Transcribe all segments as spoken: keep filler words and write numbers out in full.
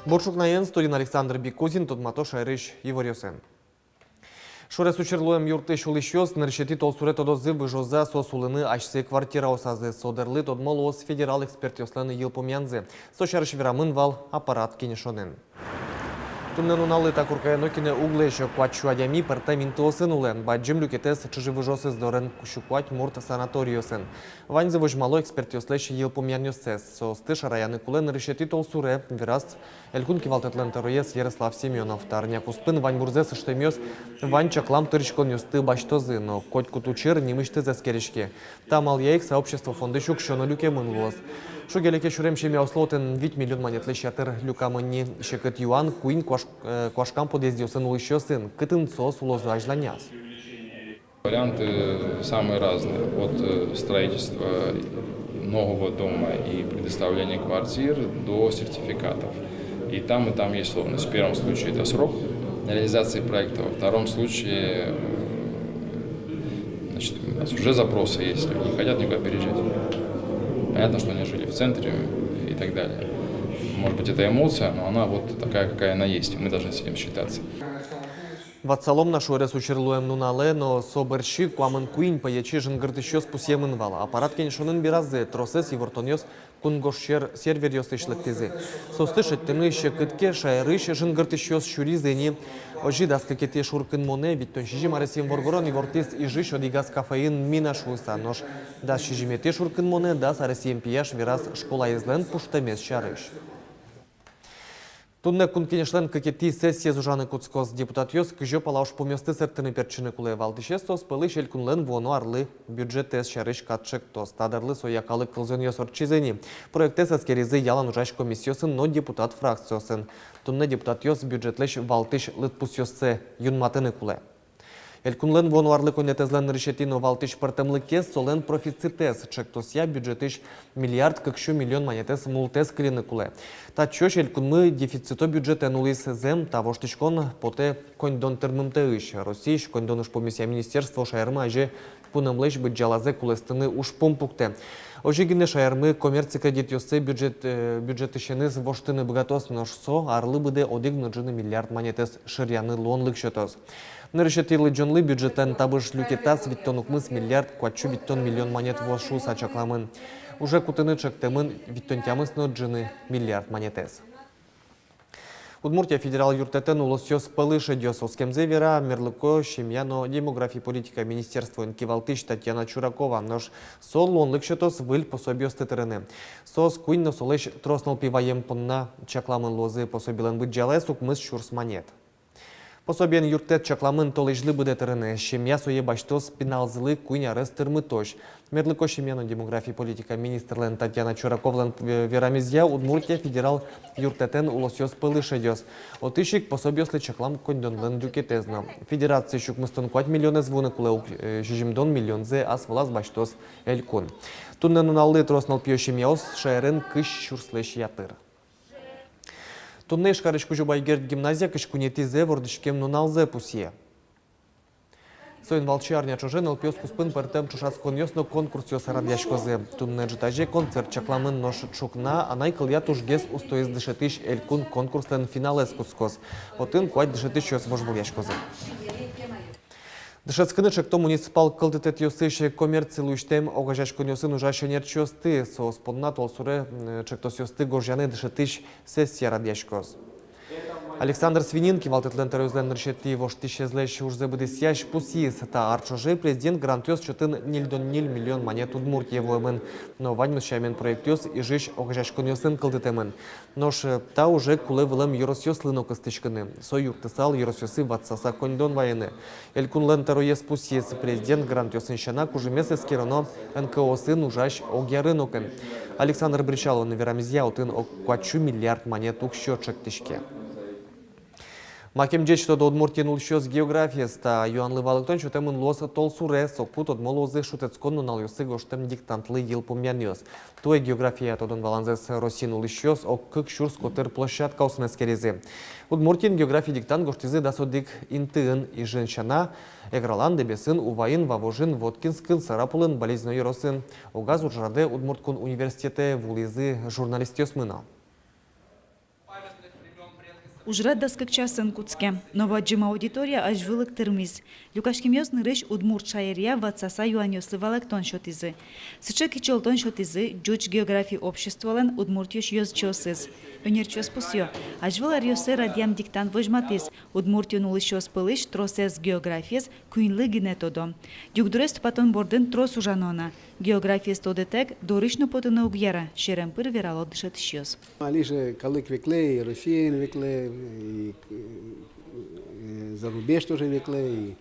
Бур ӵукнаен! Студиын Александр Бикузин. Тодмато шаерысь иворъёсын. Шуэрес учыр луэм юртысь улӥсьёс нырысетӥ толсуре тодозы, выжозы-а соос улыны асьсэ квартираосазы. Со дырлы тодмо луоз федерал экспертъёслэн йылпумъянзы. Со сярысь верамын вал аппарат кенешонын. Туннэ нуналлы та коркае нокинэ уг лэзё. Куать сю адями пӧртэм интыосын улэ. Бадӟым люкетэз чыжы-выжыосыз дорын, сю куать мурт санаториосын. Ваньзы возьмало экспертъёслэсь йылпумъянъёссэс. Соосты шараяны кулэ нырысетӥ толсуре, вераз Элькун кивалтэтлэн тӧроез Ярослав Семёнов. Та арня куспын ваньбурзэс ыштэмъёс вань чаклам тыриськонъёсты басьтозы, но котькуд учыр нимысьтыз эскериське. Та амалъя ик сообщество фондысь уксё но люкемын луоз. Шуге-леке сюрем семьяослы отын вить миллион манетлэсь ятыр люкамын ни. Секыт юан куинь куаш-, э, куашкам подъездъёсын улӥсьёсын: кытын соос улозы азьланяз. Варианты самые разные. От, э, строительства нового дома и предоставления квартир до сертификатов. И там, и там есть сложность. В первом случае это срок реализации проекта, во втором случае, э, значит, у нас уже запросы есть, люди не хотят никуда переезжать. Понятно, что они жили в центре и так далее. Может быть, это эмоция, но она вот такая, какая она есть. Мы должны с этим считаться. Ватсалом на, шуэрес учыр луэм нуналэ но со бӧрсьы куамын куинь пӧечи жингыртӥсьёс пусъемын вал. Аппарат кенешонын веразы: тросэз ивортонъёс кунгож сьӧр серверъёсысь лыктӥзы. Соосты шедьтыны секыт ке, шаерысь жингыртӥсьёс сюризы ни. Озьы, дас кыкетӥ шуркынмонэ витьтон сизьым аресъем воргорон ивортӥз Ижысь одӥгаз кафеын мина шуыса. Нош дас сизьыметӥ шуркынмонэ дас аресъем пияш вераз школаезлэн пуштэмез сярысь. Туннэ Кун Кенешлэн кыкетӥ сессиез ужаны кутскоз. Депутатъёс кызьы пала ужпумъёсты сэрттыны-пертчыны кулэ. Валтӥсез соос пӧлысь элькунлэн вуоно арлы бюджетэз сярысь кат чектос. Та дырлы соя калык кылзонъёс ортчизы ни. Проектэз эскеризы ялан ужась комиссиосын но депутат фракциосын. Туннэ депутатъёс бюджетлэсь валтӥсь лыдпусъёссэ юнматыны кулэ. Элькунлэн вуоно арлы коньдэтэзлэн нырысетӥ но валтӥсь пӧртэмлыкез — солэн профицитэз. Чектосъя, бюджетысь миллиард кык сю миллион манетэз мултэс кыльыны кулэ. Татчозь элькунмы дефицито бюджетэн улӥз. Зэм, та воштӥськон потэ коньдон тырмымтэысь. Россиысь коньдон ужпумъёсъя министерство шаермы азе пунэмлэсь быдӟалазэ кулэстыны ужпум пуктэ. Озьы гинэ шаермы коммерци кредитъёссэ бюджет, э, бюджетысеныз воштыны быгатоз, нош со арлы быдэ одӥг но ӝыны миллиард манетэз шыръяны луонлык сётоз. Нырысетӥ лыдӟонлы бюджетлэн табыш люкетаз витьтон укмыс миллиард куатьсю витьтон миллион манет вуоз шуыса чакламын. Уже кутыны чектэмын витьтон тямыс но ӝыны миллиард манетэз. Удмуртия федерал юрттэтэн улосъёс пӧлы шедёз. Оскемзэ вера мерлыко, семья но демографи политика министерствоын кивалтӥсь Татьяна Чуракова. Нош со луонлык сётоз выль пособиосты тырыны. Соос куинь но солэсь трос нылпи ваем понна чакламын луозы. Пособилэн быдӟалаез укмыс сюрс манет. Пособиен юрттэт чакламын толэзьлы быдэ тырыны. Семья сое басьтоз пиналзылы куинь арес тырмытозь. Мерлыко, семья но демографи политика министрлэн Татьяна Чураковалэн, э, верамезъя, Удмуртия федерал юрттэтэн улосъёс пӧлы шедёз. Отысь ик пособиослы чаклам коньдонлэн люкетэз но. Федерациысь укмыстон куать миллионэз вуыны кулэ ук, э, сизьымдон миллионзэ ас вылаз басьтоз элькун. Туннэ нуналлы трос нылпиё семьяос шаерын кызь сюрслэсь ятыр. Туннэ Ижкарысь Кузебай Герд гимназия кызь куинетӥзэ вордӥськем нуналзэ пусъе. Соин валче арня ӵоже нылпиос куспын пӧртэм ӵошатсконъёс но конкурсъёс радъяськозы. Туннэ ӝытазе концерт чакламын, нош ӵукна анай кылъя тужгес устоез дышетӥсь элькун конкурслэн финалэз кутскоз. Отын куать дышетӥсьёс вожвылъяськозы. Дышетскыны чекто муниципал кылдытэтъёсысь коммерци луисьтэм огазеяськонъёсын ужась ӧнерчиосты. Соос понна толсуре, м, чектосъёсты гожъяны дышетӥсь сессия радъяськоз. Александр Свинин, кивалтэтлэн тӧроезлэн нырысетӥ воштӥсезлэсь ужзэ быдэсъясь, пусйиз: та ар ӵоже президент грантъёс чотын ньыльдон ньыль миллион манет Удмуртие вуэмын. Но ваньмыз сямен проектъёс Ижысь огазеяськонъёсын кылдытэмын. Нош, э, та уже кулэ вылэм ёросъёслы но кыстӥськыны. Со юрттысал ёросъёсы ватсаса коньдон вайыны. Элькунлэн тӧроез пусйиз: президент грантъёсын сяна, кужымез эскероно НКО-осын ужась огъя рынокын. Александр Бречаловлэн верамезъя, отын ог куатьсю миллиард манет уксё чектӥське. Макем ӟеч тодо Удмуртиын улӥсьёс географиез? Та юанлы валэктон сётэмын луоз толсуре. Соку тодмо луозы шутэтскон нуналъёсы гожтэм диктантлы йылпумъянъёс. Туэ география тодон-валанзэс Россиын улӥсьёс ог кык сюрс котыр площадкаосын эскеризы. Удмуртиын география диктант гожтӥзы дас одӥг интыын. Ижын сяна, Эгралан, Дэбесын, Уваын, Вавожын, Воткинскын, Сарапулын, Балезино ёросын. Огаз ужрадэ Удмурт кун университетэ вуылӥзы журналистъёсмы но. Ужрад дас кык часын кутске, но бадӟым аудитория азьвыл ик тырмиз. Люкаськемъёс нырысь удмурт шаеръя ватсаса юанъёслы валэктон сётӥзы. Сыӵе кичӧлтон сётӥзы ӟуч географи обществолэн Удмуртиысь ёзчиосыз. Ӧнерчиос пусъё: азьвыл аръёсы радъям диктант возьматӥз: Удмуртиын улӥсьёс пӧлысь тросэз географиез куиньлы гинэ тодо. Югдурез тупатон бордын трос ужано на. Географиез тодытэк, дорысь но потыны уг яра, серем пыр верало дышетӥсьёс. Али же калык ветлэ, и Россиын ветлэ, и, э, за рубеж тоже ветлэ, и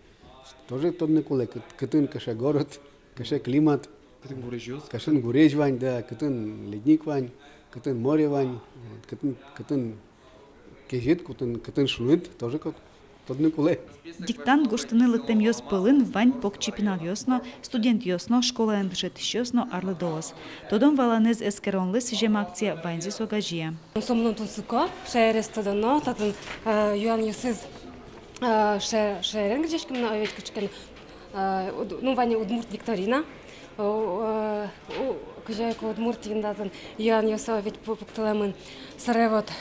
тоже тодыны кулэ, кы-, кытын кыӵе город, кыӵе климат. Кытын гурезьёс. Кытын гурезь вань, да, кытын ледник вань, кытын море вань, вот, кытын, кытын кезьыт, кытын, кытын шуныт, тоже кот-, тодыны кулэ. Диктант гожтыны лыктэмъёс пӧлын вань покчи пиналъёс но, студентъёс но, школаын дышетӥсьёс но, арлыдоос. Тодон-валанэз эскеронлы сӥзем акция ваньзэс огазея. Со мыным тунсыко, шаерез тодоно, татын, э, юанъёсыз, э, ше-, шаерен герӟаськемын, а ведь кыӵе ке но, э, уд-, ну, вань удмурт викторина. О, э, у, кызьы ке Удмуртиын татын юанъёс ведь пу-, пуктылэмын. Сэре вот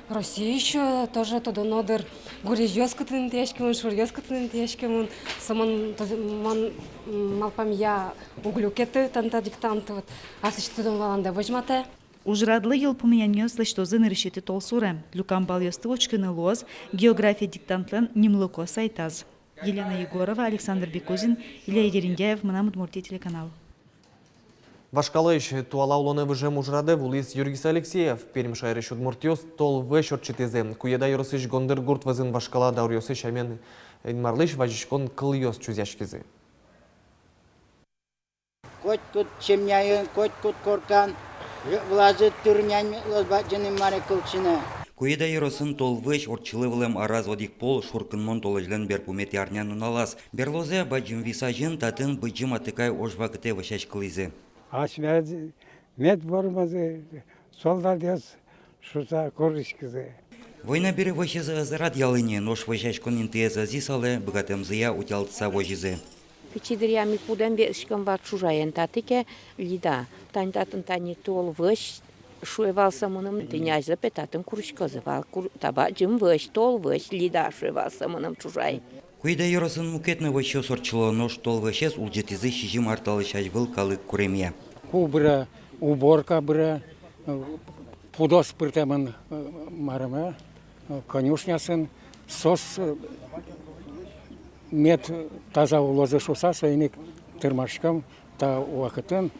Россиысь, э, тоже тодоно дыр. Гурезьёс кытын интыяськемын, шуръёс кытын интыяськемын. Со мон, тод-, мон, м, малпамъя уг люкеты тани та диктант, вот, аслэсьтыз тодон-валандэ возьматэ. Ужрадлы йылпумъянъёс лэсьтозы нырысетӥ толсуре. Люкам балъёсты учкыны луоз география диктантлэн нимлыко сайтаз. Елена Егорова, Александр Бекузин, Илья Ериндяев, «Мынам Удмуртие» телеканал. Вашкалаысь туала улонэ выжем ужрадэ вуылӥз Юргис Алексеев. Пермь шаерысь удмуртъёс тол вӧсь ортчытӥзы. Куеда ёросысь Гондыр гурт вӧзын вашкала дауръёсы сямен Инмарлэсь вазиськон кылъёс чузъяськизы. Котькуд семьяын, котькуд коркан вылазы тыр нянь мед луоз Бадӟым Инмаре кылчинэ. Куеда ёросын тол вӧсь ортчылэ вылэм араз одӥг пол, шуркынмон толэзьлэн берпуметӥ арня нуналаз. Берлозэ, бадӟым вис азьын, татын Быдӟым Атыкай ож вакытэ вӧсяськылӥзы. Асьмеос мед вормозы солдатъёс шуыса куриськизы. Война бере вӧсез ӧз радъялэ ини, нош вӧсяськон интыез ӧз исалэ, быгатэмзыя утялтыса возизы. Пичи дыръя ми пудэм ветлӥськом вал чужаен, татӥ ке Лида. Тани татын тани тол вӧсь шуэ вал со мыным, тӥни азьло пе татын куриськозы вал, кур-, та бадӟым вӧсь, тол вӧсь, Лида шуэ вал со мыным чужай. Куеда ёросын мукет но вӧсьёс ортчыло, нош тол вӧсез улӟытӥзы сизьым ар талэсь азьвыл калык куремъя. Ку быре, уборка быре, э, пудос пыртэмын, э, марым, э, конюшнясын, соос, э, мед таза улозы шуыса, соин ик тырмаськом та вакытын.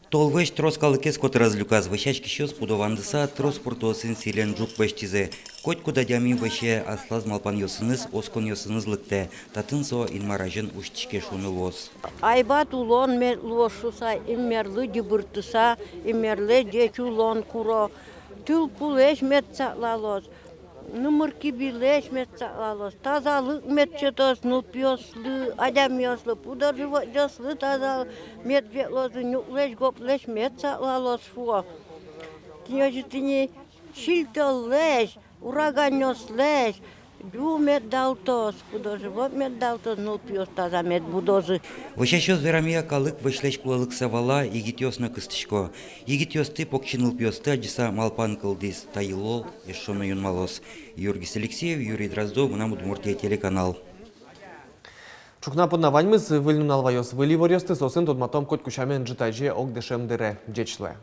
Тол вӧсь трос калыкез котыраз люказ. Вӧсяськисьёс пудо вандыса трос пуртоосын сӥлен ӝук бӧсьтӥзы. Котькуд адями вӧсе аслаз малпанъёсыныз, осконъёсыныз лыктэ. Татын со Инмар азьын усьтӥське шуыны луоз. Айбат улон мед луоз шуыса, Инмарлы дӥбыртыса, Инмарлы ӟеч улон куро. Тылпулэсь мед саклалоз, нумыр-кибилэсь мед саклалоз, тазалык мед сётоз нылпиослы, адямиослы, пудо-животъёслы таза мед ветлозы, нюклэсь, гоплэсь мед саклалоз шуо. Тӥни озьы тӥни сильтӧллэсь, ураганъёслэсь ӟу мед далтоз, пудо-живот мед далтоз, нылпиос таза мед будозы. Вӧсясьёс верамъя, калык вӧсьлэсь кулэлыксэ вала, егитъёс но кыстӥсько. Егитъёсты, покчи нылпиосты адӟыса, малпан кылдӥз: та йылол эшшо но юнмалоз. Юргис Алексеев, Юрий Дроздов, «Мынам Удмуртие» телеканал. Ӵукна понна ваньмыз. Выль нунал ваёз выль иворъёсты, соосын тодматом котьку сямен ӝытазе огдышем дыре. Ӟеч луэ.